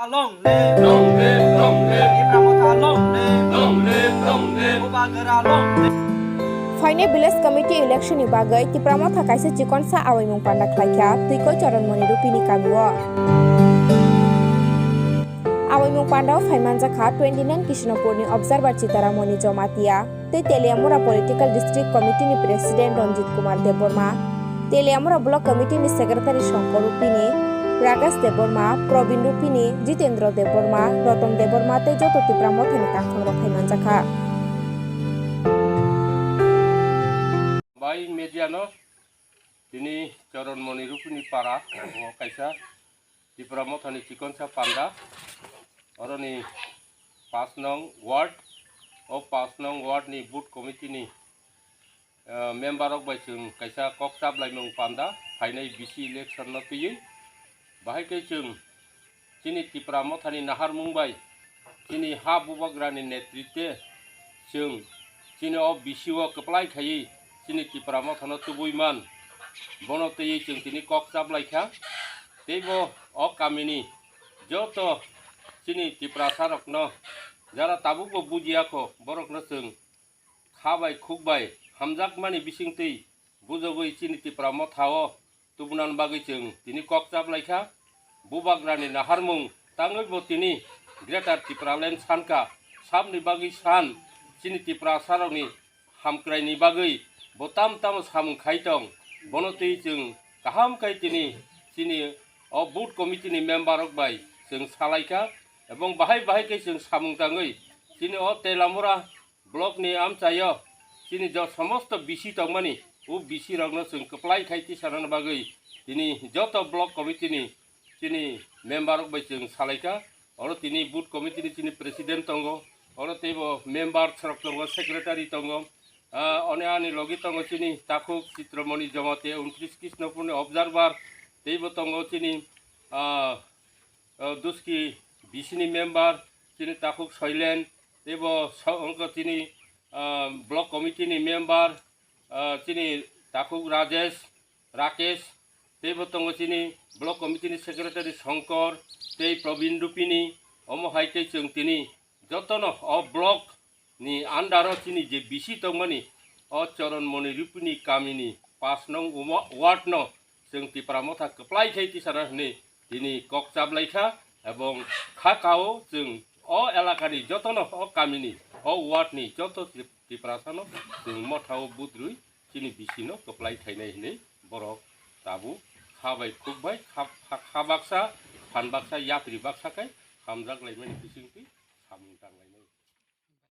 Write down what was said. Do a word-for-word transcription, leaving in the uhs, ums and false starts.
Long live, long live, long live. Tipra Motha long live, long live, long live. Bubagra long live. Phainai village committee election ni bagwi Tipra Motha kaisa chikonsa awaimung panda khlaikha Twikoi Choron Moni Rupini kamio. Awaimung pandao phaimanjakha twenty nine Kishnopur ni Observer Chitaramoni Jamatia tei Teliamura Political District Committee ni President Ranjit Kumar Debbarma, Teliamura Block Committee ni Secretary Shankar Rupini, Rakesh Debbarma, Probin Rupini, Jitendra Debbarma, Ratan Debbarma tei joto Tipra Mothani kangthangrok phaimanjakha. Bai media no tini Choron Moni Rupini para o kaisa Tipra Mothani chikonsa panda, oroni paanch nong ward, o paanch nong ward ni booth committee ni, ah, member rok bai chwng kaisa kok chaplaimung panda phainai B C election no twiwi. Bahai khe chwng chini Tipra Mothani naharmung bai chini ha bubagrani netritwe chwng chini o B C o kwplai khaiwi chini Tipra Mothano tubui man, bono twiwi chwng tini kok chaplaikha. Teibo o kamini joto chini Tiprasarokno jara tabukbo bujiya kho, borokno chwng kha bai khuk bai hamjakmani bisingtwi bujogwi chini Tipra Mothao tubunan bagwi chwng tini kok chaplaikha. Bubagrani naharmung tangwi bo tini Greater Tipraland sankha, sabni bagwi san chini Tiprasarokni hamkraini bagwi bo tam tamo samung khai tong, bono twi chwng kaham khai tini chini o booth committee ni member rok bai chwng salaikha, ebong bahai bahai khe chwng samung tangwi chini o Teliamura block ni amchaio chini jo somosto B C tongmani, o B C rokno chwng kwplai khai tisanani bagwi tini joto block committee ni chini member rok bai chwng salaikha. Oro tini booth committee ni chini president tongo, oro teibo member rok tongo, secretary tongo, ah, one ani logi tongo chini takhuk Chitramoni Jamatia, untris Kishnopur ni observer, teibo tongo chini, ah, ah, Duski B C ni member, chini takhuk Soilen, teibo so-, wngkha chini, ah, block committee ni member, ah, chini takhuk Rajesh, Rakesh, teibo tongo chini block committee ni secretary Shankar tei Probin Rupini, omo hai khe chwng tini jotono o block ni under o chini je B C tongmani o Choron Moni Rupini kamini paanch nong wa-, ward no chwng Tipra Motha kwplai khai tisana hwnwi tini kok chaplaikha, ebong kha kao chwng o elakani jotono o kamini o ward ni joto Tip-, Tiprasano chwng Mothao budrwi chini B C no kwplai khainai hwnwi borok tabuk kha bai khuk bai kha, kha, kha baksa, phan baksa, yapri baksa khe hamjak laimani bisingtwi samung tanglai.